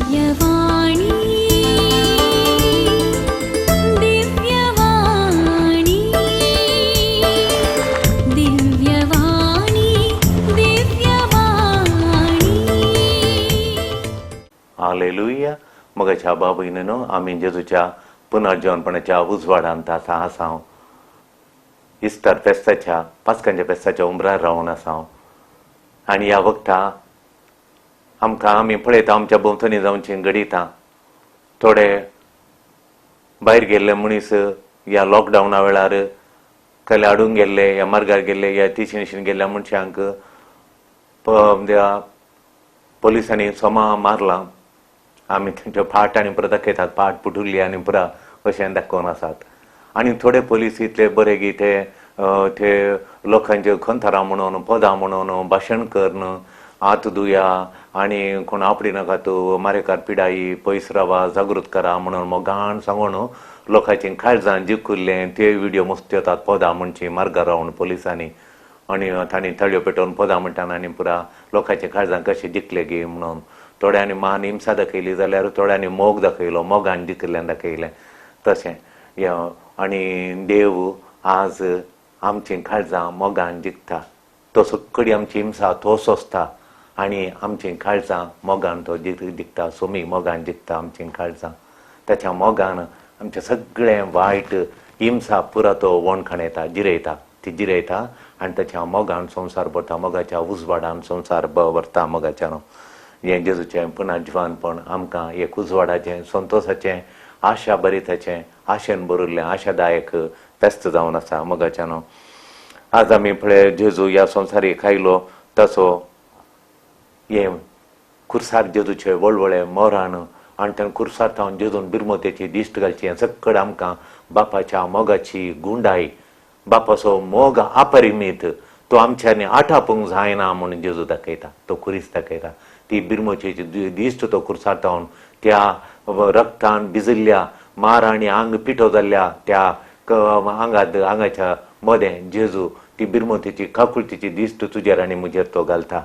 Divyavani, Divyavani, Divyavani, Divyavani. Hallelujah. मोगाच्या बाबयनो, आमी जेजूच्या पुनर्जीवनपणाच्या उजवाडांत आतां आसा. इस्तर फेस्ताच्या, पास्कांच्या फेस्ताच्या उमरार रावन आसा आनी ह्या वखता आमकां आमी पळयता, आमच्या भोंवतणी जावची घडितां. थोडे भायर गेल्ले मनीस ह्या लॉकडावना वेळार कसले हाडूंक गेल्ले, ह्या मार्गार गेल्ले, ह्या तिशीन गेल्ल्या मनशांक त्या पोलिसांनी सोमा मारलां. आमी तेंच्यो फाट आनी पुरा दाखयतात, फाट पुटुल्ली आनी पुरा अशें दाखोवन आसात. आनी थोडे पोलीस इतले बरे की ते ते लोकांचे खंतरां म्हणून, पदां म्हणून, भाशण करून, हात धुया आनी कोण आपडी नाकात, मारेकार पिडाई, पयस रावा, जागृत करा म्हणून मोगान सांगून लोकांची काळजां जिखुल्लें. ते व्हिडियो मस्त येतात. पदां म्हणची मार्गार रावन पोलिसांनी आनी तांणी ताळयो पेटोवन पदां म्हणटात आनी पुरा लोकांच्या काळजां कशें जिखले गी म्हणून. थोड्यांनी मान हिंसा दाखयली जाल्यार थोड्यांनी मोग दाखयलो, मोगान जिखिल्ल्यान दाखयलें तशें. आनी देव आज आमचीं काळजां मोगान जिखता. तो सगळी आमची हिंसा तो सोंसता आनी आमचीं काळजां मोगान तो जिखता. सोमी मोगान जिखता आमचीं काळजां. ताच्या मोगान आमचें सगळें वायट हिंसा पुरा तो वणखणयता, जिरयता, ती जिरयता आनी ताच्या मोगान संवसार भरता, मोगाच्या उजवाडान संवसार भरता. मोगाच्यान हें जेजूचें पुनर्जिवनपण आमकां एक उजवाडाचें, संतोसाचें, आशा भरिताचें, आशेन भरिल्लें आशादायक फेस्त जावन आसा. मोगाच्यान आज आमी पळय, जेजू ह्या संवसारीक आयलो ताचो हें खुर्सार जेजूचे वळवळे मोरान आनी त्या खुर्सार थावन जेजून बिरमोतेची दिश्ट घालची, हें सगळें आमकां बापाच्या मोगाची गुंडाय. बापाचो मोग अपरिमीत, तो आमच्यांनी आटापूंक जायना म्हणून जेजू दाखयता. तो खुरीस दाखयता, ती बिरमोचेची दिश्ट तो खुर्सार थावन त्या रक्तान भिजिल्ल्या, मार आनी आंग पिठो जाल्ल्या त्या आंगात, आंगाच्या मदें जेजू ती बिरमोतेची काकुळतीची दिश्ट तुजेर आनी म्हजेर तो घालता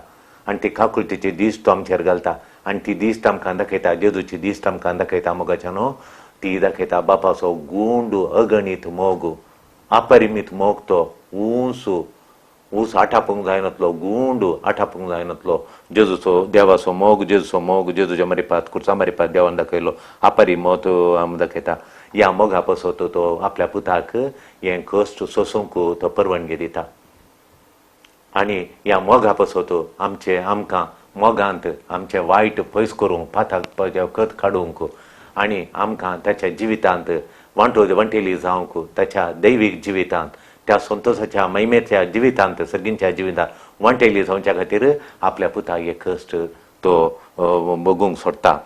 आनी ती काकुळतीची दिश्ट तो आमचेर घालता आनी ती दिश्ट आमकां दाखयता, जेजूची दिश्ट आमकां दाखयता. मोगाच्या न्हू, ती दाखयता बापाचो गुंड अगणीत मोग, अपरिमीत मोग. तो ऊंच ऊस आटापूंक जायनातलो, गुंड आटापूंक जायनातलो जेजूचो, देवाचो मोग, जेजूचो मोग. जेजूच्या मारिपात, खुर्सा मारिपात देवान दाखयलो अपरिमत आम दाखयता. ह्या मोगा पासत तो आपल्या पुताक हें कश्ट सोसूंक तो परवानगी दिता आनी ह्या मोगा पासत आमचे आमकां मोगांत आमचें वायट पयस करूंक, पाताक खत काडूंक आनी आमकां ताच्या जिवितांत वांटो वांटेली जावंक, ताच्या दैवीक जिवितांत, त्या संतोषाच्या महिमेच्या जिवितांत, सगळींच्या जिवितांत वांटेली जावच्या खातीर आपल्या पुताक एक कश्ट तो भोगूंक सोडटा.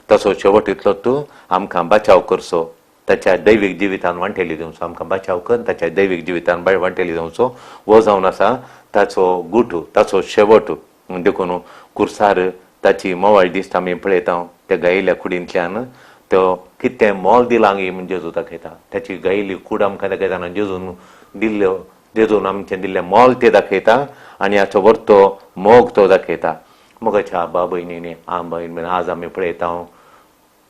तसो शेवट इतलो तूं आमकां बचाव करचो, ताच्या दैवीक जिवितान वांटेली दिवचो, आमकां बचाव कर, ताच्या दैवीक जिवितान वांटेली दिवचो, हो जावन आसा ताचो गुट, ताचो शेवट. देखून कुर्सार ताची मोवाळ दिसता. आमी पळयता, त्या गायिल्ल्या कुडींतल्यान तो कितें मोल दिलां म्हण जेजू दाखयता. ताची गायिल्ली कूड आमकां दाखयता. जेजून दिल्ल्यो, जेजून आमचें दिल्लें मोल ते दाखयता आनी हाचो वर्तो मोग तो दाखयता. मोगाच्या बा भयणींनी, आम भयण, आज आमी पळयता,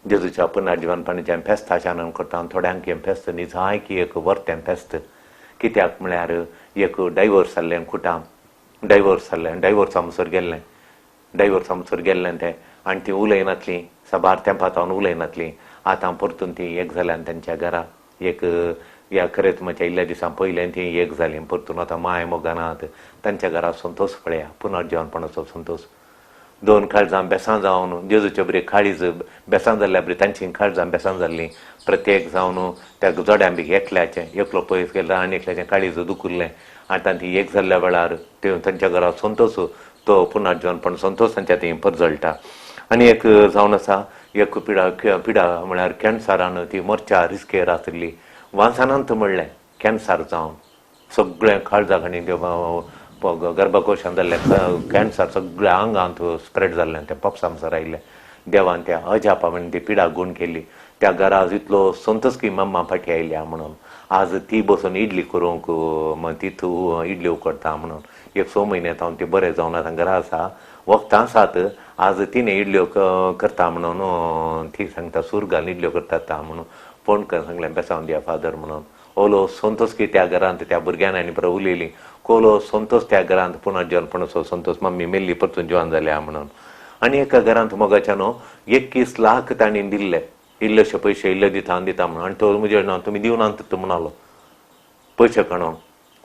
जेजूच्या पुनर्जीवनपणाचें फेस्ताचें आनंद करता. थोड्यांक हें फेस्त निजायकी एक वर्तें फेस्त. कित्याक म्हळ्यार एक डायवर्स जाल्लें कुटाम, डायवर्स जाल्लें, डायवर्सा म्हणसर गेल्लें, डायवर्सा म्हणसर गेल्लें तें आनी ती उलयनातलीं, साबार तेंपा सावन उलयनातलीं. आतां परतून ती एक जाल्यान तेंच्या घरा एक ह्या खरेंच इल्ल्या दिसां पयलें ती एक जालीं परतून. आतां माय मोगानात तांच्या घरा. संतोष पळया, पुनर्जीवनपणाचो संतोष. दोन काळजां बेसां जावन, जेजूचे बरी काळीज बेसां जाल्ल्या बरी तांची काळजां बेसां जाल्लीं. प्रत्येक जावन त्या जोड्यां बी एकल्याचें, एकलो पयस गेलो आनी एकल्याचें काळीज दुखुल्लें. आतां ती एक जाल्ल्या वेळार ते तांच्या घरा संतोष, तो पुनर्जीवनपण संतोष तांच्या थंय परजळटा. आनी एक जावन आसा, एक पिडा, पिडा म्हळ्यार कॅन्सरान ती मरच्या रिस्केर आशिल्ली. वांसानांत म्हणलें, कॅन्सर जावन सगळें काळजाक आनी गर्भकोशान जाल्लें कॅन्सर सगळ्या आंगांत स्प्रेड जाल्लें. तें पप्सा म्हणसर आयिल्लें. देवान त्या अजापा म्हण ती पिडा गूण केली. त्या घरा इतलो संतोष की मम्मा फाटी आयल्या म्हणून. आज ती बसून इडली करूंक ती इडली उकडता म्हणून. एक 6 म्हयने जावन ती बरें जावन आतां घरा आसा, वखदां आसात. आज तिणें इडल्यो करता म्हणून ती सांगता, सूर घालून इडल्यो करता म्हणून फोन करून सांगलें बेसांव दिया फादर म्हणून. ओलो संतोष की त्या घरांत त्या भुरग्यान आनी परत उलयली कोलो संतोष त्या घरांत पुनर्जीवनपणाचो संतोष, मम्मी मेल्ली परतून जिवन जाल्या म्हणून. आनी एका घरांत मोगाच्यानो 21 लाख तांणी दिल्ले, इल्लेशे पयशे इल्ले दिता दिता म्हणून. आनी तो म्हजे ना तुमी दिवनात तो म्हणालो पयशे काडून.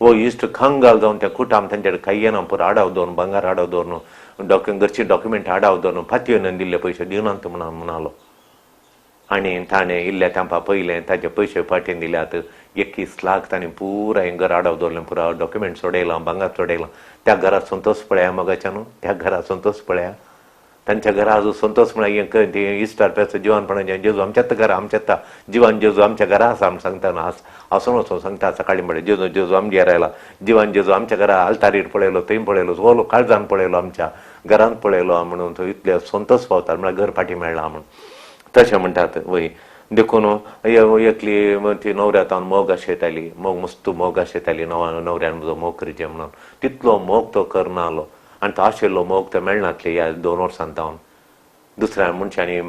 हो इश्ट खंगाल जावन त्या कुटाम तांच्या कडेन कांय येना, पुरो आडाव दवरून भांगर आडाव दवरून घरची डॉक्युमेंट आडाव दवरून फातयेन दिल्ले पयशे दिवनात म्हणून म्हणालो. आनी ताणें इल्ल्या तेंपा पयलें ताजे पयशे फाटीन दिल्यात 21 लाख ताणें पुराय घर आडाव दवरलें, पुरा डॉक्युमेंट सोडयलां, भांगर सोडयलां. त्या घरात संतोष पळया मोगाच्यान, त्या घरात संतोष पळया, तांच्या घरा आजून संतोष म्हळ्यार हें इश्टार पेचो जिवानपणाचें जेजू आमच्याच घरा, आमच्याच जिवान जेजू आमच्या घरा आसा म्हण सांगता न्हू. आसून वचून सांगता सकाळीं म्हळ्यार जेजू जेजू आमगेर आयला, जिवान जेजू आमच्या घरा आल्तारीर पळयलो, थंय पळयलो, ओलो काळजान पळयलो, आमच्या घरांत पळयलो म्हणून तो इतले संतोष पावता म्हळ्यार घर फाटीं मेळ्ळा म्हणून तशें म्हणटात वय. देखून एकली ती न्हवऱ्यातान मोग आशेताली, मोग मस्त मोग आशेताली, न्हवऱ्यान म्हजो मोग करचें म्हणून. तितलो मोग तो करनालो आनी तो आशिल्लो मोग तो मेळनासले ह्या 2 वर्सां जावन दुसऱ्या मनशांनी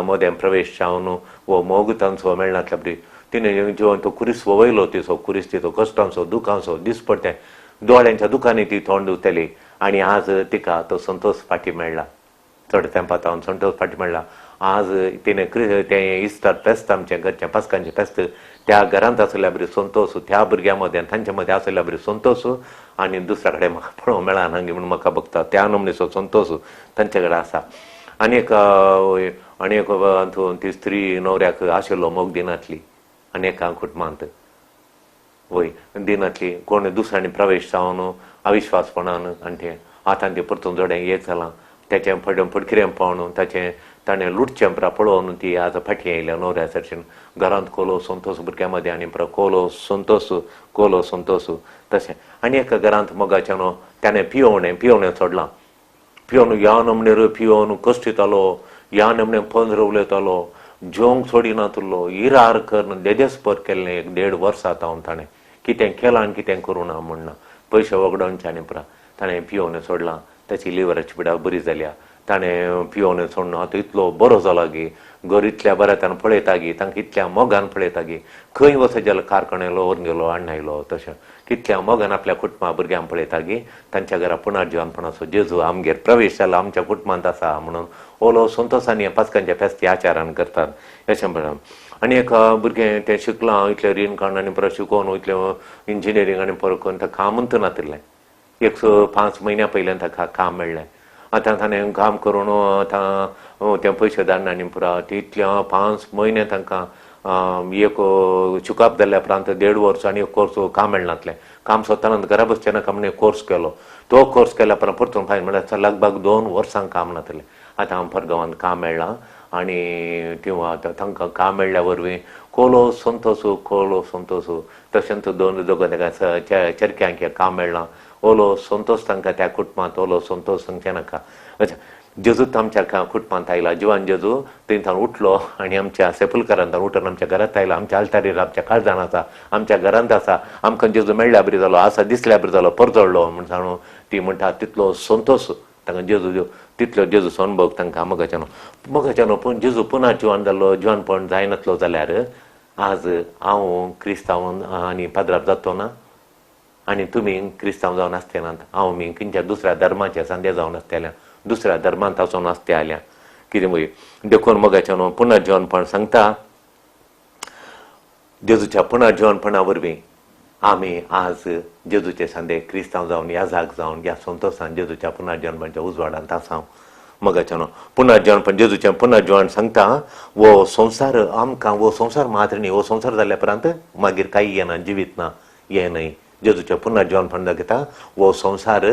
मदें प्रवेश जावन हो मोग तांचो मेळनासल्या बरी. तिणें जिवन तो कुरीस वयलो, तिचो कुरीस तिचो कश्टांचो दुखांचो दिसपडटें दोळ्यांच्या दुखांनी ती तोंड धुतली आनी आज तिका तो संतोष फाटीं मेळ्ळा. चड तेंपा जावन संतोष फाटीं मेळ्ळा. आज तिणें तें इस्तार फेस्त आमचें घरचें पास्कांचें फेस्त त्या घरांत आशिल्ल्या बरी संतोष, त्या भुरग्यां मदें तांच्या मदें आशिल्ल्या बरी संतोष आनी दुसऱ्या कडेन म्हाका पळोवंक मेळना म्हणून म्हाका बघता त्या नमनेचो संतोष तांचे कडेन आसा. आनी एक आनी एक ती स्त्री न्हवऱ्याक आशिल्लो मोग दिनातली आनी एका कुटुंबांत वय दिनातली, कोण दुसऱ्यांनी प्रवेश जावन अविश्वासपणान आनी तें आतां तें परतून जोडें एक जालां तेचें फडकिरें पावन ताचें ताणें लुटचें परा पळोवन ती आज फाटीं आयल्या न्हवऱ्या सरशीन. घरांत कोलो संतोष भुरग्यां मदें आनी परा कोलो संतोष कोलो संतोष तशें. आनी एका घरांत मोगाचें न्हू ताणें पियोवणें पियोवणें सोडलां, पियोवन ह्या नमणेर पियोवन कश्टितालो, ह्या नमणे पंद्र उलयतालो, जेवंक सोडिनातलो, इरार करून देदेस्पर केल्लें 1.5 वर्सां जावन ताणें कितें केलां आनी कितें करूं ना म्हण ना, पयशे वगडोवचे आनी परा ताणें पियोवणें सोडलां. ताची लिवराची पिडा बरी जाल्या, ताणें पियोवणें सोडून आतां इतलो बरो जाला गी, घर इतल्या बऱ्या ताणें पळयता गी, तांकां इतल्या मोगान पळयता गी, खंय वचत जाल्यार कारखान्यालो व्हरून गेलो हाडून आयलो, तशें कितल्या मोगान आपल्या कुटुंबा भुरग्यांक पळयता गी. तांच्या घरा पुनर्जीवनपणाचो जेजू आमगेर प्रवेश जाला, आमच्या कुटुंबांत आसा म्हणून ओलो संतोषान हें पास्कांच्या फेस्ती आचारान करतात अशें म्हणून. आनी एक भुरगें तें शिकलां इतलें रीण काडून आनी परत शिकोवन इतलें इंजिनियरींग आनी परत करून तें कामूच नातिल्लें. 105 म्हयन्या पयल्यान ताका काम मेळ्ळें. आतां ताणें काम करून आतां ते पयशे धाडना आनी पुरा तितल्या 5 म्हयने तांकां एक शिकप जाल्या उपरांत 1.5 वर्स आनी एक कोर्स काम मेळनासलें. काम सोदतना घरा बसचें नाका म्हणून एक कोर्स केलो, तो कोर्स केल्या उपरांत परतून फायन म्हळ्यार लगभग 2 वर्सांक काम नासलें. आतां परगांवांत काम मेळ्ळां आनी थिंव आतां तांकां काम मेळ्ळ्या वरवीं कोलो संतोष कोलो संतोष. तशेंच 2 दोगां तांकां चरक्यांक काम मेळ्ळां, ओलो संतोष तांकां त्या कुटुंबांत ओलो संतोष सांगचें नाका. अच्छा जेजूच आमच्या कुटुंबांत आयला, जिवान जेजू थंय ताण उठलो आनी आमच्या सेपुलकारान ताण उठून आमच्या घरांत आयला, आमच्या आल्तारीर आमच्या काळजान आसा, आमच्या घरांत आसा, आमकां जेजू मेळ्ळ्या बरी जालो, आसा दिसल्या बरी जालो, परजळ्ळो म्हण सांगून ती म्हणटा. तितलो संतोष तांकां जेजू तितलो जेजूचो अनुभव तांकां मोगाच्यानो मोगाच्यानो. पूण जेजू पुना जिवान जाल्लो, जिवानपण जायनातलो जाल्यार आज हांव क्रिस्तांव आनी पाद्राप जातो ना आनी तुमी क्रिस्तांव जावन आसते नात, हांव मी खंयच्या दुसऱ्या धर्माचे सांदे जावन आसतल्या, दुसऱ्या धर्मांत वचोन आसते आल्या कितें वय. देखून मोगाच्यानो पुनर्जीवनपण सांगता, जेजूच्या पुनर्जीवनपणा वरवीं आमी आज जेजूचे सांदे क्रिस्तांव जावन ह्या जाग जावन ह्या संतोशान जेजूच्या पुनर्जीवनपणाच्या उजवाडांत आसा. मोगाच्यानो पुनर्जीवनपण जेजूचें पुनर्जीवन सांगता वो संवसार आमकां वो संवसार मात्र न्ही, वो संवसार जाल्या उपरांत मागीर कांय येना, जिवीत ना, हें न्हय. जेजूचें पुनर्जीवनपण दाखयता वो संवसार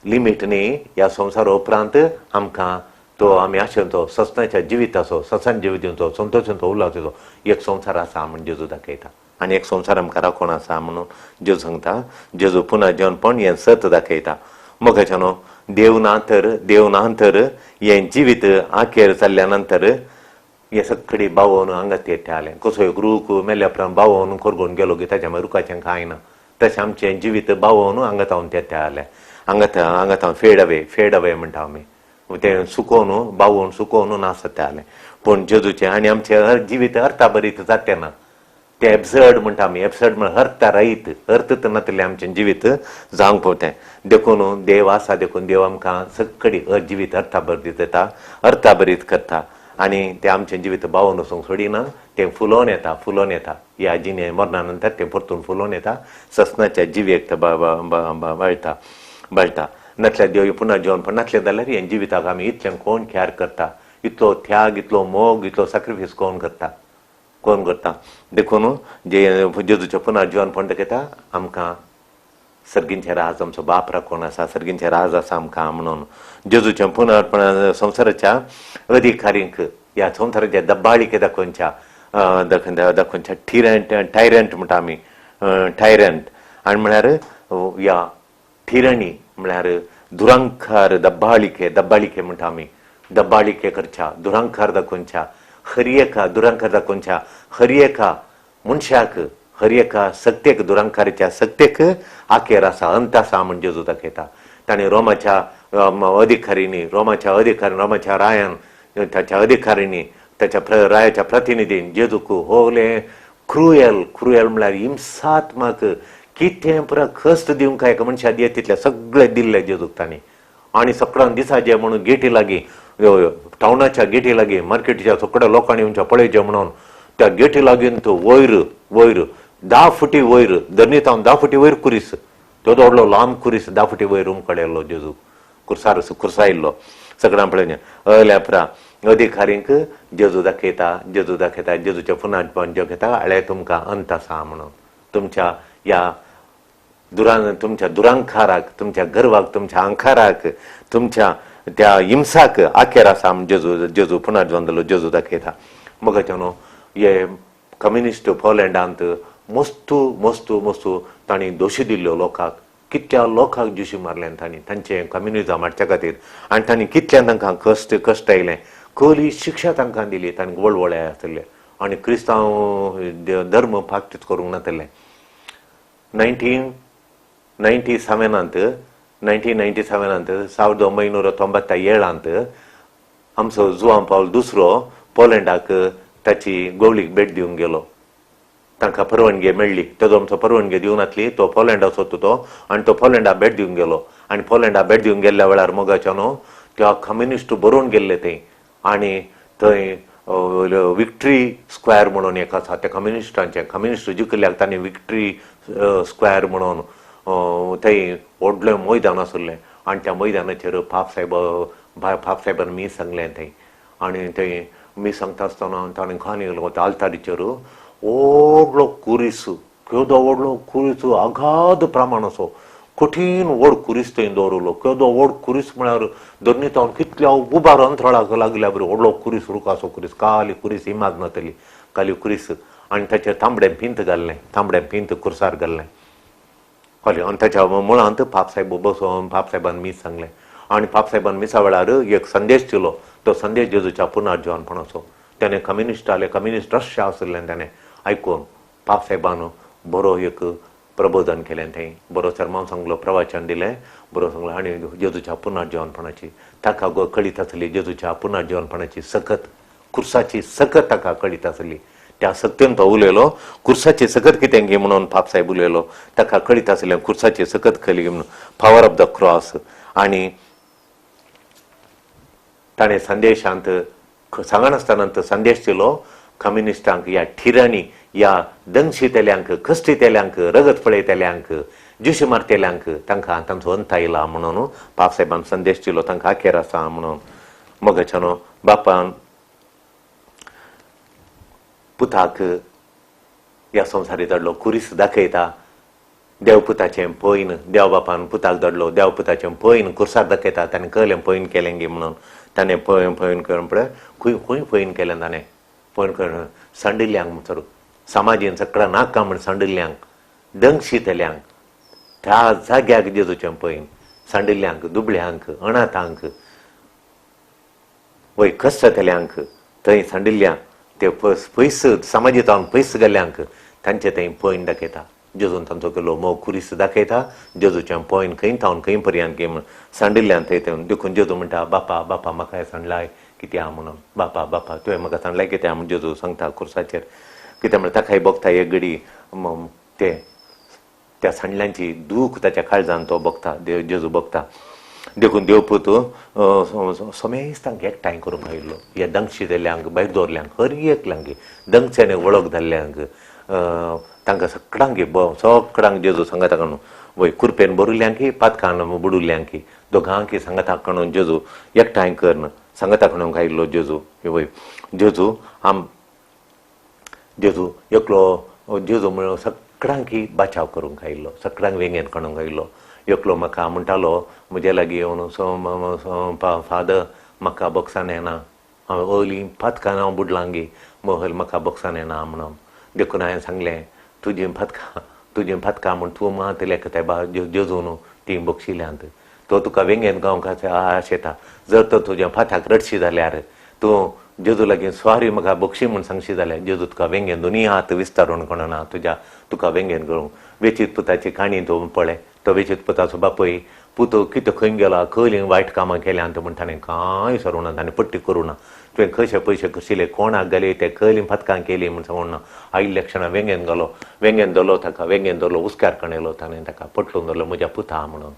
लिमीट न्ही, ह्या संवसारा उपरांत आमकां तो आमी आशेचो सस्नाच्या जिविताचो ससान जिविताचो संतोशाचो उल्हासाचो एक संवसार आसा म्हूण जेजू दाखयता आनी एक संवसार आमकां राखून आसा म्हणून जेजू सांगता. जेजू पुनर्जीवनपण हें सत दाखयता. मोगाच्यानो देव ना तर देव ना तर हें जिवीत आखेर जाल्ल्या नंतर हें सगळी बावोन हांगा ते आलें. कसो एक रूख मेल्ल्या उपरांत बावोन कोरगून गेलो की ताच्या मागीर रुखाचें कांय ना, तशें आमचें जिवीत बावोन हांगा तावन ते आलें, हांगा हांगा तावन फेड अवे, फेड अवे म्हणटा आमी. तें सुकोवन बावून सुकोवन नास जातालें. पूण जेजूचें आनी आमचें जिवीत अर्था बरीत जातें ना, तें एब्सर्ड म्हणटा आमी. एब्सर्ड म्हळ्यार अर्थ रहित, अर्थ नातिल्लें आमचें जिवीत जावंक पावतें. देखून देव आसा, देखून देव आमकां सगळी जिवीत अर्थाभरीत दिता, अर्थाभरीत करता आनी तें आमचें जिवीत बावून वचूंक सोडिना. तें फुलोवन येता, फुलोवन येता. ह्या जिणे मरणा नंतर तें परतून फुलोवन येता, ससनाच्या जिवेक तें बाळटा बाळटा. नातल्यार देव पुनः जेवण पण नासलें जाल्यार हें जिविताक आमी इतलें कोण कॅर करता? इतलो त्याग, इतलो मोग, इतलो सॅक्रिफायस कोण करता, कोण करता? देखून जे जेजूचें पुनः जिवनपण दाखयता आमकां सर्गींचे राज, आमचो बाप राखून आसा, सर्गींचे राज आसा आमकां म्हणून. जेजूचें पुनर्पण संवसाराच्या अधिकारींक, ह्या संवसाराच्या दब्बाळिके दाखोवच्या दाखोवच्या टिरंट, टायरंट म्हणटा आमी, टायरंट आनी म्हळ्यार ह्या टिरणी म्हळ्यार दुरांकार, दब्बाळिके, दब्बाळिके म्हणटा आमी, दब्बाळिके करच्या, दुरांकार दाखोवच्या हर एका, दुरांकार दाखोवच्या हर एका मनशाक, हर एका सक्तेक, दुरांकाराच्या सक्तेक आखेर आसा, अंत आसा म्हण जेजू दाखयता. ताणें रोमाच्या अधिकारींनी, रोमाच्या अधिकारी, रोमाच्या रायान, ताच्या अधिकाऱ्यांनी, ताच्या रायाच्या प्रतिनिधीन जेजूक होले क्रुएल, क्रुएल म्हळ्यार हिंसात्मक, कितें पुरा कश्ट दिवंक एका मनशाक दियत तितलें सगळें दिल्लें जेजूक तांणी. आनी सकाळान दिसाचें म्हणून गेटी लागीं, टावनाच्या गेटी लागीं, मार्केटीच्या सगळ्या लोकांनी येवच्या पळयचें म्हणून त्या गेटी लागीं तो वयर वयर 10 फुटी वयर, धरणी थावन 10 फुटी वयर कुरीस, तो व्हडलो लांब कुरीस 10 फुटी वयर उमकडेल्लो जेजू कुर्सार कुर्सायल्लो, सगळ्यां पळयलें. अल्या पुरा अधिकारींक जेजू दाखयता, जेजू दाखयता, जेजूच्या पुनर्जीवन दाखयता, आळे तुमकां अंत आसा म्हणून. तुमच्या ह्या दुरां तुमच्या दुरांकाराक, तुमच्या गर्वाक, तुमच्या अहंकाराक, तुमच्या त्या हिंसाक आखेर आसा म्हण जेजू जेजू पुनर्जीवन जालो जेजू दाखयता. मग न्हू हे कम्युनिस्ट पोलंडांत मस्तू मस्तू मस्तू तांणी दोशी दिल्ल्यो लोकांक, कितल्या लोकांक ज्युशी मारले तांणी तांचें कम्युनिजम हाडच्या खातीर आनी तांणी कितल्या तांकां कश्ट कश्ट आयले, कहली शिक्षा तांकां दिली तांणी. वळवळे आसले आनी क्रिस्तांव धर्म प्रॅक्टीस करूंक नातले. 1997नांत, 1997नांत, 1997ांत आमचो जुवान पावल दुसरो पोलंडाक ताची गोवलीक भेट दिवंक गेलो. तांकां परवानगी मेळ्ळी, तेजो आमचो परवानगी दिवं नासली. तो पोलंडाचो तो आनी तो पोलंडा भेट दिवंक गेलो आनी पोलंडा भेट दिवंक गेल्ल्या वेळार मोगाच्या न्हू त्या कम्युनिस्ट बरोवन गेल्ले थंय. आनी थंय विक्ट्री स्क्वेअर म्हणून एक आसा, त्या कम्युनिस्टांचें, कम्युनिस्ट जिखल्याक तांणी विक्ट्री स्क्वेअर म्हणून थंय व्हडलें मैदान आसलें आनी त्या मैदानाचेर पाप साहेब पाप साहेबान मीस सांगलें थंय. आनी थंय मीस सांगता आसतना ताणें खाली आल्तारीचेर व्हडलो कुरीस, केदो व्हडलो कुरीस, अगाध प्रमाणाचो कठीण व्हड कुरीस थंय दवरलो. केदो व्हड कुरीस म्हळ्यार धरणी थावन कितल्या उबार अंतराळाक लागल्या बरी व्हडलो कुरीस, रुखाचो कुरीस, काली कुरीस, इमाज नातली काली कुरीस. आनी ताचेर तांबडें पिंत घाल्लें, तांबडें पिंत कुर्सार घाल्लें कळ्ळें. आनी ताच्या मुळांत पापसाहेब बसोवन पापसाहेबान मीस सांगलें आनी पापसाहेबान मिसा वेळार एक संदेश दिलो. तो संदेश जेजूच्या पुनर्जीवनपणाचो. तेणें कम्युनिस्ट आले, कम्युनिस्ट रशिया आशिल्लें, तेणें आयकून पापसाहेबान बरो एक प्रबोधन केलें थंय, बरो सरमांव सांगलो, प्रवचन दिलें, बरो सांगलो आनी जेजूच्या पुनर्जीवनपणाची ताका कळीत आसली. जेजूच्या पुनर्जीवनपणाची सकत, कुर्साची सकत ताका कळीत आसली. त्या सक्तेन तो उलयलो. कुर्साची सकत कितें गी म्हणून पापसाहेब उलयलो. ताका कळीत आसलें कुर्साची सकत खली म्हणून, पावर ऑफ the cross. आनी ताणें संदेशांत सांगनासतना संदेश दिलो कम्युनिस्टांक, ह्या ठिरांनी, ह्या दंशितेल्यांक, कश्टितेल्यांक, रगत पळयतेल्यांक, जुशी मारतेल्यांक, तांकां तांचो अंत आयला म्हणून पापसाहेबान संदेश दिलो. तांकां अखेर आसा म्हणून. मोगाच्यानो, बापान पुताक ह्या संवसारी धाडलो, कुरीस दाखयता देव पुताचें पयन. देव बापान पुताक धाडलो, देव पुताचें पयन कुर्सार दाखयता. ताणें कळ्ळें पयन केलें गी म्हणून. ताणें पळय पयन करून पळय खंय खंय पयन केलें ताणें, पयन करून सांडिल्ल्यांक म्हणसर समाजीन सगळ्या नाका म्हण सांडिल्ल्यांक, दंगशितल्यांक, त्या जाग्याक जेजूचें पयन, सांडिल्ल्यांक, दुबळ्यांक, अनाथांक, वय कश्टतल्यांक, थंय सांडिल्ल्यांक, ते पयस समाजीत पयस गेल्ल्यांक तांचे थंय पयन दाखयता. जेजून तांचो केलो मोग खुरीस दाखयता. जेजूचें पॉयन खंय थावन खंय पर्यंत गे म्हण सांडिल्ल्यान थंय थंय. देखून जेजू म्हणटा, बापा बापा म्हाका हें सांडलाय कित्या म्हणून, बापा बापा तुवें म्हाका सांडलाय कित्या म्हूण जेजू सांगता खुर्साचेर. कित्या म्हळ्यार ताकाय भोगता एक घडी ते त्या सांडल्यांची दूख ताच्या काळजान तो भोगता, जेजू भोगता. देखून देवपूत समेस्तांक एकठांय करूंक आयिल्लो, ह्या दंगशी जाल्ल्यांक, भायर दवरल्यांक, हर एकल्यांक दंगच्याने वळख जाल्ल्यांक, तांकां सगळ्यांक सगळ्यांक जेजू सांगाता काडून, वय कुरपेन भरिल्ल्यांकी पातकान बुडिल्ल्यांकी दोगांकी सांगाता काडून जेजू एकठांय करून सांगाता काडूंक आयिल्लो जेजू. वय जेजू आम जेजू एकलो जेजू म्हणून सगळ्यांकी बाचाव करूंक आयिल्लो, सगळ्यांक वेंगेन काडूंक आयिल्लो. एकलो म्हाका म्हणटालो म्हजे लागीं येवन, फादर म्हाका बोक्सान येना, हांव ओली पातकान हांव बुडलांगी, मोहल म्हाका बोक्सान येना म्हणून. देखून हांवें सांगलें, तुजी पातकां तुजी पातकां म्हूण तूं मात लेखताय बा जेजून तीं बक्षिल्यांत, तो तुका वेंगेन गावंक आशेता. जर तर तुज्या फाताक रडशी जाल्यार, तूं जेजू लागीं सॉरी म्हाका बक्षी म्हूण सांगशी जाल्यार, जेजू तुका वेंगेन दोनूय हात विस्तारून कोणना तुज्या तुका वेंगेन घेवंक. वेचीत पुताची काणी तूं पळय, तो वेचीत पुताचो बापूय पूत कितें खंय गेला, खंय वायट कामां केल्यांत म्हूण ताणें कांय सरूंक ना, ताणें पट्टी करूं ना. तुवें खंयचे पयशे कशिले कोणाक घाले ते खंयली पातकां केली म्हूण सांगूंक ना. आयिल्ल्या क्षणा वेंगेन घालो, वेंगेन धरलो ताका, वेंगेन धरलो, हुस्क्यार कणयलो ताणें ताका, पटलून धरलो म्हज्या पुता म्हणून.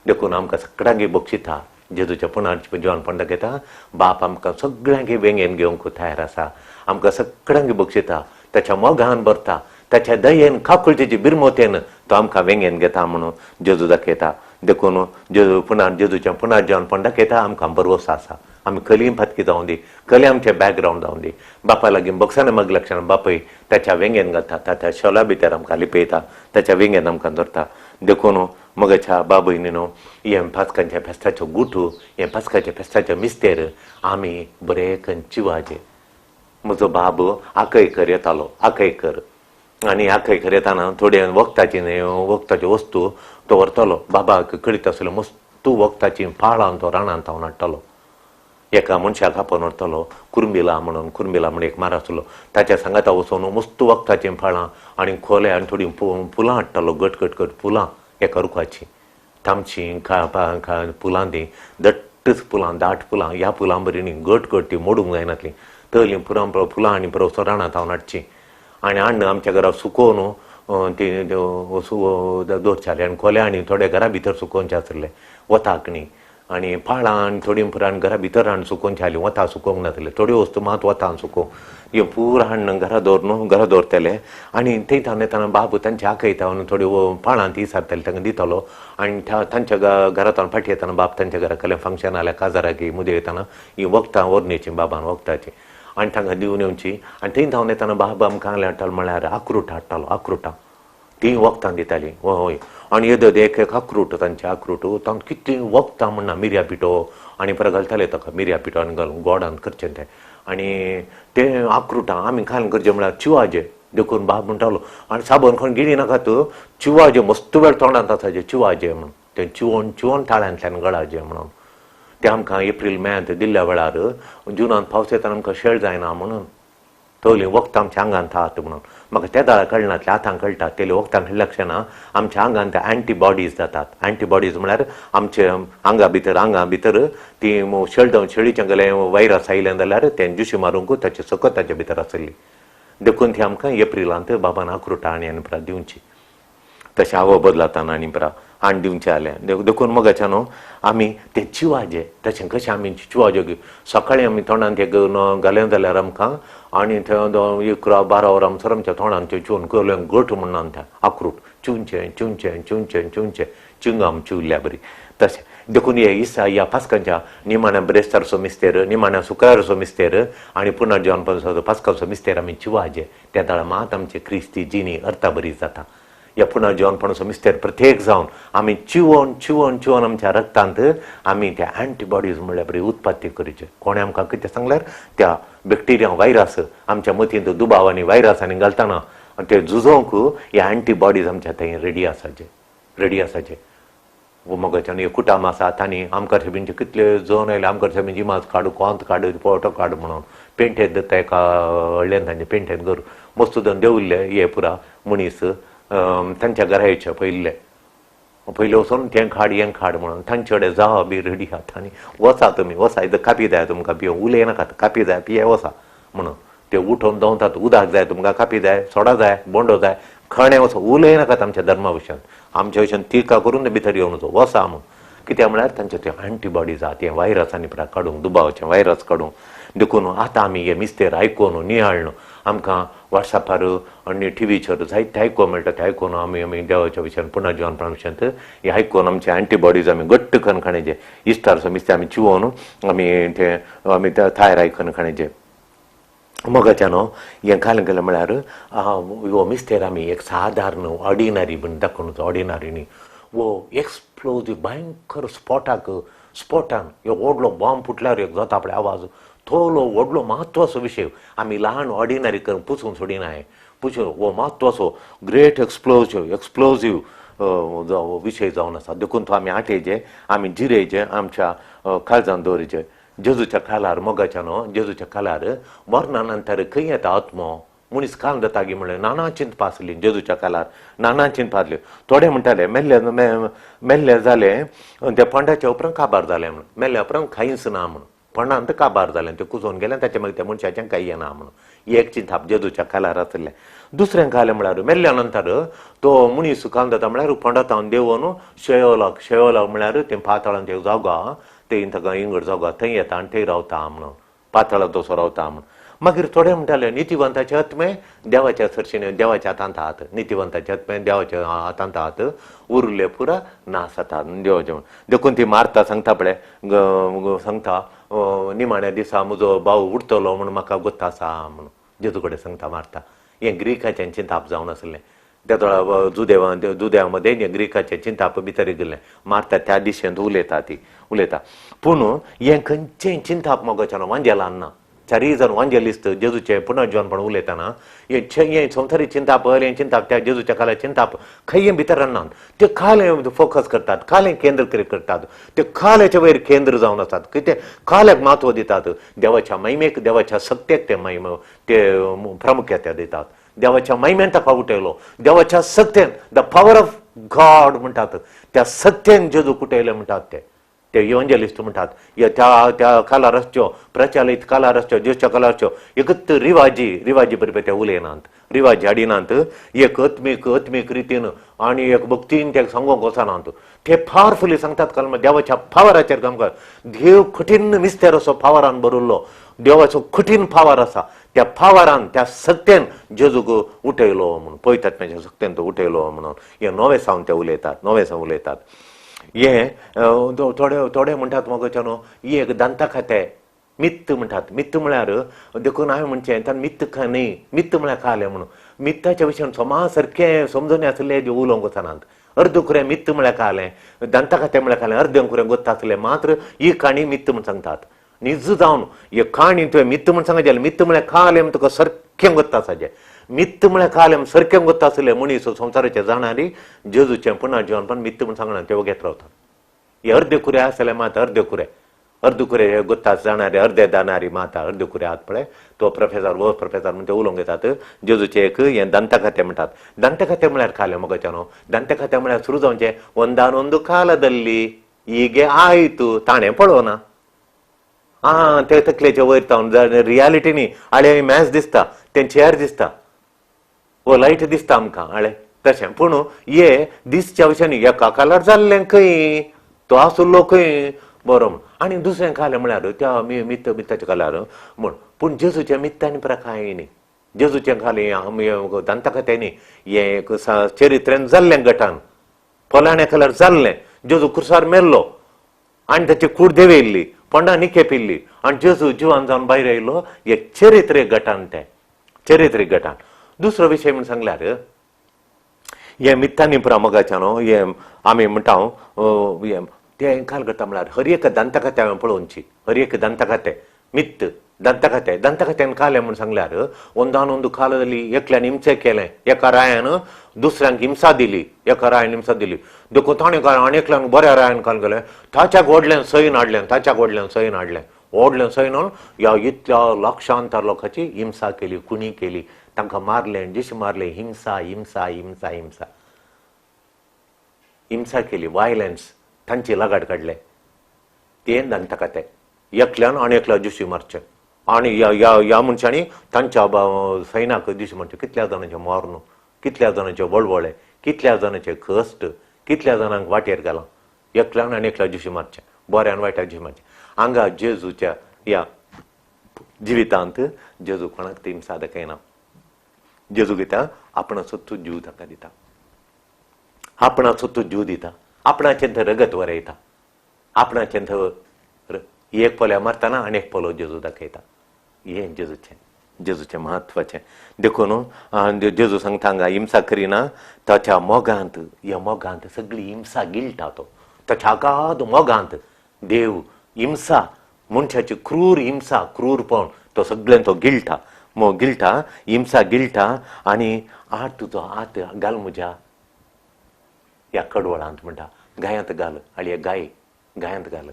देखून आमकां सगळ्यांक बक्षिता जेजूच्या पुनार जिवानपण दाखयता. बाप आमकां सगळ्यांक वेंगेन घेवंक तयार आसा, आमकां सगळ्यांक बक्षिता, ताच्या मोगान भरता, ताच्या दयेन काकुळटेची बिरमोतेन तो आमकां वेंगेन घेता म्हणून जेजू दाखयता. देखून जेजू पुनार जेजूचें पुनार जिवानपण दाखयता, आमकां भरवंसो आसा. आमी कली फातकी जावं दी, कली आमचें बॅकग्रावंड जावं दी, बापा लागीं बक्षाने मग लक्षण बापूय ताच्या वेंगेन घालता, ताच्या शोला भितर आमकां लिपयता, ताच्या वेंगेन आमकां धरता. देखून मगच्या बाबयनीनो हें पास्कांच्या फेस्ताचो गुटू, हें पास्काच्या फेस्ताचो मिस्तेर आमी बरे कन चिवाजे. म्हजो बाब आकयकर येतालो, आकयकर, आनी आकयकर येताना थोडे वखदाची वखदाच्यो वस्तू तो व्हरतालो. बाबाक कळीत आसलो मस्तू वखदाचीं पाळां तो रानांत हांव हाडटालो. एका मनशाक आपोवन व्हरतालो, कुर्मिला म्हणून, कुर्मिला म्हणून एक मार आसलो, ताच्या सांगाता वचून मस्त वखदाचीं फळां आनी खोले आनी थोडीं फुलां हाडटालो, गट गट गट फुलां एका रुखाचीं, तामशीं फुलां तीं दट्टच फुलां, दाट फुलां, ह्या फुलां बरी गट गट ती मोडूंक जायनातलीं, तळलीं फुलां फुलां आनी परत रानांत हांव हाडचीं आनी हाडून आमच्या घरा सुकोवन ती दवरताले. आनी खोले आनी थोडे घरा भितर सुकोवचे आसले वताक न्ही, आनी पाळां आनी थोडीं पुरान घरा भितर हाडून सुकोवचीं आसलीं, वता सुकोवंक नासलें, थोड्यो वस्तू मात वतान सुकोवंक ह्यो पूरा हाडून घरा दवर घरा दवरतले. आनी थंय थावन येतना बाबू तांचे आकयता थोड्यो पाळां ती सारताले, तांकां दितालो. आनी तांच्या घरांत फाटी येतना बाब तांच्या घरा कसलें फंक्शन जाल्यार काजाराक मुदे येतना ही वखदां व्हरून बाबान वखदाचीं आनी तांकां दिवन येवची. आनी थंय धांवन येतना बाब आमकां हाडटालो म्हळ्यार आक्रूट हाडटालो, आक्रुटां तीं वखदां दितालीं. हय, आनी येदो एक एक आक्रूट तांचे आक्रूट तांकां कितलीं वखदां म्हणना, मिरया पिठो आनी परत घालताले ताका मिरया पिठो आनी घालून गोडान करचें तें. आनी तें आक्रुटां आमी खावन करचें म्हळ्यार चिवाजे. देखून बाब म्हणटालो आनी साबण कोण गिळी नाकात, चिवाजे मस्त वेळ तोंडांत आसाचे चिवाजे म्हणून, तें चिवोन चिवोन ताळ्यांतल्यान गळाजे म्हणून. तें आमकां एप्रील मेयांत दिल्ल्या वेळार जुनांत पावस येतना आमकां शेळ जायना म्हणून तोली वखदां आमच्या आंगांत आहात म्हणून. म्हाका त्या दाळा कळनातलें, आतां कळटा. तेली वखदां खाल्ल्या क्षणा आमच्या आंगांत एंटीबॉडीज जातात. एंटीबॉडीज म्हळ्यार आमचे आंगा भितर आंगा भितर ती शेळ जावन शेळीच्या गेले व्हायरस आयलें जाल्यार तें जुशी मारूंक ताची सकत ताच्या भितर आसली. देखून ती आमकां एप्रिलांत बाबान आक्रुटां आनी आनी परत दिवची, तशें आवो बदलाताना आनी परत हाडून दिवचें जालें. देखून मोगाच्या न्हू आमी ते चिवाजे तशें कशें आमी चिवाजे सकाळीं आमी तोंडांत एक घालें जाल्यार आमकां आनी थंय 11 12 वरां म्हणसर आमच्या तोंडांत तें चिवन केलें गट म्हणून तें आक्रूट चिवचें चिवचें चिवचें चिवचें चिंगाम चिवल्ल्या बरी तशें. देखून हे इसा ह्या पास्कांच्या निमाण्या ब्रेस्तारचो मिस्तेर, निमाण्या शुक्रारचो मिस्तेर आनी पुनर्जीवनपणाचो पास्कांचो मिस्तेर आमी चिवाजे. त्या दाळ मात आमची क्रिस्ती जिणी अर्था बरी जाता. ह्या पुनर्जीवनपणाचो मिस्तेर प्रत्येक जावन आमी चिवोन चिवोन चिवोन आमच्या रक्तांत आमी त्या एंटीबॉडीज म्हणल्यार बरी उत्पत्ती करची. कोणें आमकां कितें सांगल्यार त्या बॅक्टेरिया व्हायरस आमच्या मतींत दुबाव आनी व्हायरस आनी घालतना ते झुजोवंक हे एंटीबॉडीज आमच्या थंय रेडी आसाचे, रेडी आसाचे. मोगाच्यान एक कुटाम आसा तांणी आमकां सायबींचे कितले जण आयले, आमकां सायबींची इमाज काडू, कोंत काडू, फोटो काडू म्हणून पेंटेत दत्ता एका व्हडल्यान तांचे पेंटेन करू मस्त दोन देवल्ले हे पुरा मनीस तांच्या घरा येवचे पयले पयले वचून तें खाड हें खाड म्हणून तांचे कडेन जावा बी रेडी आतां आनी वचा तुमी वचा इथं कापी जाय तुमकां पिवंक उलयनाकात कापी जाय पिये वचा म्हणून ते उठोवन दवतात उदक जाय तुमकां कापी जाय सोडा जाय बोंडो जाय खणें वचो उलयनाकात आमच्या धर्मा विशयान आमच्या विशयान टिका करून भितर येवन वचा म्हूण. कित्याक म्हळ्यार तांचे ते एंटीबॉडीज आहा ते व्हायरस आनी काडूंक दुबावाचें व्हायरस काडूंक. देखून आतां आमी हे मिस्तेर आयकून नियाळ्ळो आमकां वॉट्सॅपार आनी टिवीचेर जायते आयकूंक मेळटा तें आयकून आमी आमी देवाच्या विशयान पुनर्जिवनपणा विशयांत हें आयकून आमचे एंटीबॉडीज आमी घट्ट करून खाण्याचे इश्टारचो मिस्तेर आमी चिवोवन आमी ते आमी तयार आयकून खाण्याचे. मोगाच्या न्हू हें घालून गेलें म्हळ्यार हो मिस्तेर आमी एक सादारण ऑर्डिनरी म्हण दाखोवन ऑर्डिनरी न्ही वो एक्सप्लोजीव भयंकर स्पोटाक स्पोटान एक व्हडलो बॉम्ब फुटल्यार एक जाता पळय आवाज थोलो व्हडलो म्हत्वाचो विशय आमी ल्हान ऑर्डिनरी करून पुसून सोडिना पुसून हो म्हत्वाचो ग्रेट एक्सप्लोजीव एक्सप्लोजीव विशय जावन आसा. देखून तो आमी आठयचे आमी जिरयचे आमच्या काळजान दवरचे. जेजूच्या कालार मोगाच्या न्हू जेजूच्या कालार मरणा नंतर खंय येता आत्मो मनीस काल जाता गी म्हणलें नाना चिंतपा आसली जेजूच्या कालार नाना चिंतपा आसली. थोडे म्हणटाले मेल्ले मेल्ले जाले ते फोंडाच्या उपरांत काबार जालें म्हणून मेल्ल्या उपरांत कांयच ना म्हणून फोंडांत काबार जालें तें कुजोवन गेलें ताच्या मागीर त्या मनशाचें कांय येना म्हणून एक चिंताप जेजूच्या कालार आसलें. दुसरें कालें म्हळ्यार मेल्ल्या नंतर तो मनीस काल जाता म्हळ्यार फोंडांत देंवोन शेयोलाक शेयोलाक म्हळ्यार तें पातळांत एक जागो आहा ते ताका इंगड जागो थंय येता आनी थंय रावता म्हणून पातळांत तसो रावता म्हणून. मागीर थोडे म्हणटाले नितिवंताचे आत्मे देवाच्या सरशीन देवाच्या हातांत आहात नितिवंताचे आत्मे देवाच्या हातांत आहात उरले पुरा नास जाता देवाचे म्हण. देखून ती मारता सांगता पळय सांगता निमाण्या दिसा म्हजो भाव उठतलो म्हूण म्हाका गोत्त आसा म्हणून जेजू कडेन सांगता मारता. हें ग्रिकाचें चिंताप जावन आसलें त्या जुदेवा जुदेवा मदें हें ग्रिकाचें चिंताप भितर गेल्लें मारता त्या दिशेंत उलयता ती उलयता. पूण हें खंयचें चिंताप मोगाच्यान वांजेलान ना चारीय जाण वांजेलिस्त जेजूचें पुनर्जीवनपण उलयतना हें संवसारी चिंताप हें चिंताप त्या जेजूच्या काला चिंताप खंय भितर ना ते खालें फोकस करतात खालें केंद्र करतात ते खाल्याच्या वयर केंद्र जावन आसात कितें खाल्याक म्हत्व दितात देवाच्या महिमेक देवाच्या सत्तेक ते महिम ते प्रामुख्यता दितात. देवाच्या महिमेन ताका उठयलो देवाच्या सत्तेन the power of God म्हणटात त्या सत्तेन जेजूक उठयलें म्हणटात ते ते इव्हांजेलिस्ट म्हणटात. त्या त्या कालार आसच्यो प्रचलीत कालार आसच्यो जेजूच्या कालार आसच्यो एकच रिवाजी रिवाजी बरोबर ते उलयनात रिवाजी हाडिनात एक आत्मीक आत्मीक रितीन आनी एक भक्तीन ते सांगूंक वचनात ते पावरफुली सांगतात कारण देवाच्या पावराचेर काम कर देव कठीण मिस्तेर असो पावरान भरिल्लो देवाचो कठीण पावर आसा त्या पावरान त्या सत्तेन जेजूक उठयलो म्हणून पवित्र सत्तेन तो उठयलो म्हणून हे नवे सावन ते उलयतात नवे सावन उलयतात. हे थोडे थोडे म्हणटात मोगाच्या न्हू ही एक दंतकथा मित्त म्हणटात. मित्त म्हळ्यार देखून हांवें म्हणचें ताणें मित्त न्ही मित्त म्हळ्यार खालें म्हणून मित्ताच्या विशयान समा सारकें समजून आसलें जे उलोवंक वचनात अर्द कुरें मित्त म्हळ्यार खालें दंतकथा म्हळ्यार खालें अर्दें कुरें गोत्ता आसलें मात्र ही काणी मित्त म्हूण सांगतात. निज जावन ही काणी तुवें मित्त म्हूण सांगत जाल्यार मित्त म्हळ्यार खालें म्हूण तुका सारकें गोत्ता आसाचें मित्त म्हळ्यार खालें सारकें गोत्ता आसलें मनीस संवसाराचें जाणारी जेजूचें पुनर्जीवनपण मित्त म्हूण सांगना ते वगेत रावतात. हे अर्दे कुरे आसले मात अर्दे कुरे अर्दे कुरे गोत्ता जाणारे अर्दे दानारी माता अर्दे कुरे आहात पळय तो प्रोफेसर वो प्रोफेसर म्हण ते उलोवंक येतात जेजूचें एक हें दंतकथे म्हणटात. दंतकथे म्हळ्यार खालें मोगाच्या न्हू दंतकथे म्हळ्यार सुरू जावचें ಒಂदानೊಂದು कालದಲ್ಲಿ ಹೀಗೆ ಆಯಿತು ताणें पळोवना आं ते तकलेचे वयर तावन रियालिटी न्ही आळे मॅच दिसता तें चेअर दिसता वो लायट दिसता आमकां आळे तशें. पूण हे दिसच्या भशेन एका कालार जाल्लें खंय तो आसलो खंय बरो म्हण. आनी दुसरें खालें म्हळ्यार त्या मित्त मित्ताच्या कालार म्हण पूण जेजूचें मित्त आनी प्रा कांय न्ही जेजूचें खालें आमी दंतकथे न्ही हें एक चरित्रेन जाल्लें गटान फलाण्या कालार जाल्लें जेजू खुर्सार मेल्लो आनी ताची कूड देंवयल्ली फोंडा निखेपिल्ली आनी जेजू जिवान जावन भायर आयलो हे चरित्रीक गटान तें चरित्रीक गटान. दुसरो विशय म्हण सांगल्यार हे मित्तांनी पुरा मोगाच्या न्हू हे आमी म्हणटा हें तें काल करता म्हळ्यार हर एक दंतकथा हांवें पळोवची हर एक दंतकथे मित्त दंतकथे दंतकथेन कालें म्हूण सांगल्यार ಒಂದಾनೊಂದು ಕಾಲದಲ್ಲಿ एकल्यान हिंसे केलें एका रायान दुसऱ्यांक हिंसा दिली एका रायान हिंसा दिली देखून ताणें काय आनी एकल्यान बऱ्या रायान काल केलें ताच्याक व्हडल्यान सैन हाडलें ताच्याक व्हडल्यान सैन हाडलें व्हडल्यान सैन ह्या इतल्या लक्षांतर लोकांची हिंसा केली खुणी केली. तांकां मारलें, जेशू मारलें, हिंसा हिंसा हिंसा हिंसा हिंसा केली, वायलन्स, तांची लगाड काडले. ते दांता ते एकल्यान आनी एकल्या जेशू मारचें आनी ह्या ह्या ह्या मनशांनी तांच्या सैनाक जेशू मारचें. कितल्या जाणांचें मर्ण, कितल्या जाणांचे वळवळे, कितल्या जाणांचे कश्ट, कितल्या जाणांक वाटेर घालां. एकल्यान आनी एकल्या जेशू मारचें, बऱ्यान वायटाक जेशू मारचें. हांगा जेजूच्या ह्या जिवितांत जेजू कोणाक ती हिंसा दाखयना. जेजू कित्याक आपणाचो तूं जीव ताका दिता, आपणाचो तूं जीव दिता, आपणाचें थंय रगत वरयता, आपणाचें थंय एक पोल्या मारतना आनी एक पोलो जेजू दाखयता. हें जेजूचें जेजूचें म्हत्वाचें. देखून जेजू सांगता हांगा हिंसा करिना, ताच्या मोगांत, ह्या मोगांत सगळी हिंसा गिळटा तो. ताच्या अगाध मोगांत देव हिंसा, मनशाची क्रूर हिंसा, क्रूरपण तो सगळें तो गिळटा, गिळटा, हिंसा गिळटा. आनी आठ तुजो हात घाल म्हज्या ह्या कडवळांत म्हणटा, गायांत घाल, आनी ह्या गाय गायांत घाल,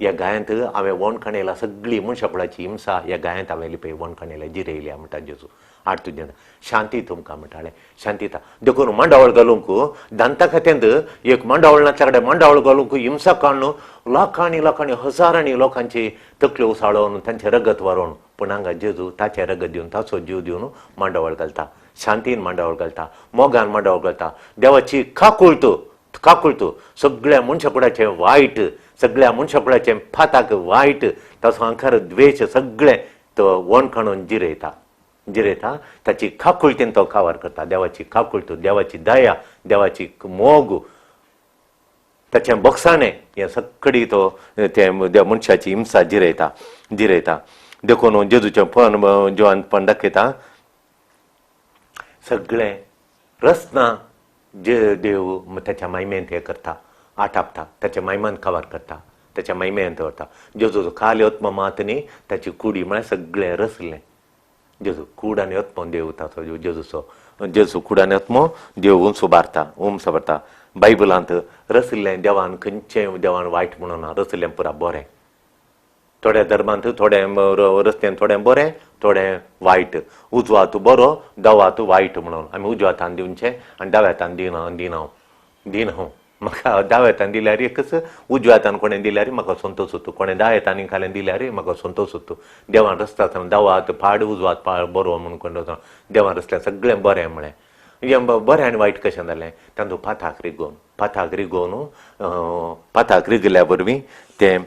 ह्या गायांत हांवें वणखणेला सगळी मनशाकुळाची हिंसा ह्या गायांत हांवें लिपय वणखणेल्या जिरयल्या म्हणटा जेजू. आठ तुजें शांती तुमकां म्हणटालें, शांतीता. देखून मांडावळ घालूंक दांता खात्यांत एक मांडावळ नासल्या कडेन मांडावळ घालूंक हिंसा काडून लाखांनी लाखांनी हजारांनी लोकांची तकल्यो उसळोवन तांचें रगत वारोवन, पूण हांगा जेजू ताचें रगत दिवन ताचो जीव दिवन मांडावळ घालता, शांतीन मांडावळ घालता, मोगान मांडावळ घालता. देवाची काकुळत काकुळत सगळ्या मनशाकुडाचें वायट, सगळ्या मनशाकुडाचें फाताक वायट, ताचो आंकार द्वेश सगळें तो वणखणून जिरयता जिरयता. ताची काकुळतीन तो कावार करता. देवाची काकुळत, देवाची दया, देवाची मोग, ताचें बोगसाणें हें सगळी तो ते मनशाची हिंसा जिरयता जिरयता. देखून जेजूचें पण जिवानपण दाखयता. सगळें रचना जे देव ताच्या मायमेंत हें करता, आटापता, ताच्या मायमान कवर करता, ताच्या मायमेंत व्हरता. जेजूचो खाली आत्मो मात न्ही, ताची कुडी म्हळ्यार सगळें रचलें जेजू कूड आनी आत्मो देव ताचो जेजूचो जेजू कूड आनी आत्मो देव उंच उबारता, उंच उबारता. बायबलांत रचलें देवान खंयचें देवान वायट म्हणून ना, रचलें पुरा बरें. थोड्या धर्मांत थोडें रस्त्यान थोडें बरें, थोडें वायट. उजवा हात बरो, दावो हात वायट म्हणून आमी उजव्या हातान दिवचें आनी दाव्या हातान दिना दिना दिना. म्हाका दाव्या हातान दिल्यार एकच, उजव्या हातान कोणें दिल्यार म्हाका संतोश जाता, कोणें दाव्या हातान खालें दिल्यार म्हाका संतोश जाता. देवान रस्ता आसतना दावो हात पाड, उजवो हात पाड बरो म्हणून कोण देवान रचलें सगळें बरें म्हळें. हें बरें आनी वायट कशें जालें? तांचो पाथाक रिगोवन, पाथाक रिगोवन, पाथाक रिगल्या वरवीं तें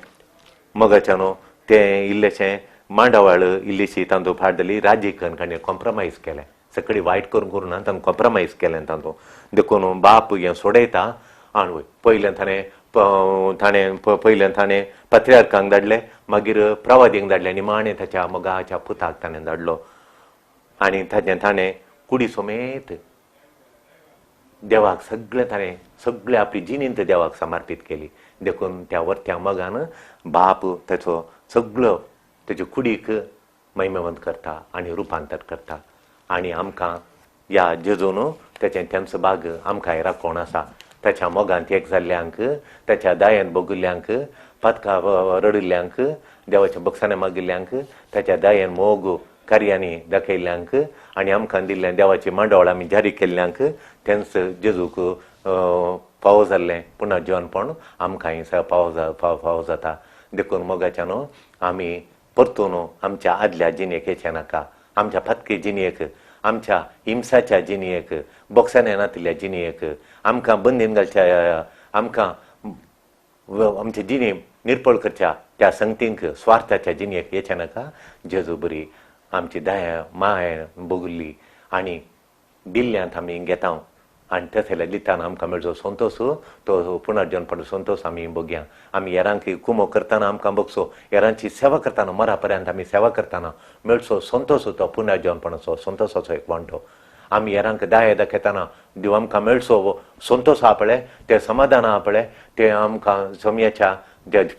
मगाच्यान न्हू तें इल्लेशें मांडावळ इल्लीशी तांतूं फाट जाली. राजी करून कॉम्प्रोमायज केलें, सगळी वायट करून करून ना तांकां कॉम्प्रोमायज केलें तांतूं. देखून बाप हें सोडयता आनी वय पयलें ताणें ताणें पयलें ताणें पत्र्यार्कांक धाडले, मागीर प्रवादींक धाडले आनी माणें ताच्या मोगाच्या पुताक ताणें धाडलो. आनी ताचें ताणें कुडी समेत देवाक सगळें ताणें सगळें आपली जिणेंत देवाक समर्पीत केली. देखून त्या वरत्या मोगान बाप ताचो सगळो तेजे कुडीक महिमेवंत करता आनी रुपांतर करता. आनी आमकां ह्या जेजून तेचें तेंचो भाग आमकांय राखोवन आसा. ताच्या मोगांत एक जाल्ल्यांक, ताच्या दयेन भोगिल्ल्यांक, पातका रडिल्ल्यांक, देवाच्या बक्षाने मागिल्ल्यांक, ताच्या दयेन मोग कार्यांनी दाखयल्ल्यांक आनी आमकां दिल्ल्या देवाची मांडावळ आमी जारी केल्ल्यांक तेंच जेजूक फावो जाल्लें पुनर्जीवनपण आमकांय फावो फावो जाता. देखून मोगाच्या न्हू आमी परतून आमच्या आदल्या जिणेक येचें नाका, आमच्या फातकी जिणेक, आमच्या हिंसाच्या जिणेक, बोक्साने नातिल्ल्या जिणेक, आमकां बंदीन घालच्या, आमकां आमचे जिणे निर्पळ करच्या त्या संगतींक, स्वार्थाच्या जिणेक येचें नाका. जेजू बरी आमची दया माया भोगली आनी दिल्ल्यांत आमी घेता आनी तशें दिताना आमकां मेळचो संतोश, तो पुनर्जनपण संतोश आमी भोगया. आमी हेरांक कुमो करतना आमकां भोगचो, हेरांची सेवा करतना मरा पर्यंत आमी सेवा करतना मेळचो संतोश, तो पुनर्जनपणाचो संतोशाचो एक वांटो. आमी हेरांक दया दाखयतना देव आमकां मेळचो संतोश आहा पळय, तें समाधान आहा पळय, तें आमकां सोमयाच्या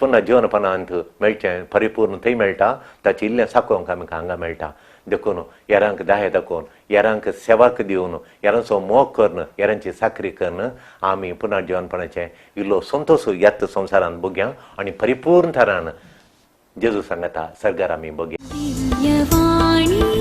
पुनर्जीवनपणांत मेळचें परिपूर्ण थंय मेळटा. ताचें इल्लें साकोवंक आमकां हांगा मेळटा. देखून हेरांक दया दाखोवन, हेरांक सेवाक दिवन, हेरांचो मोग करून, हेरांची साकरी करून आमी पुनर्जीवनपणाचें इल्लो संतोश ह्याच संवसारांत भोगया आनी परिपूर्ण थरान जेजू सांगता सर्गार आमी भोगया. दिव्यवाणी.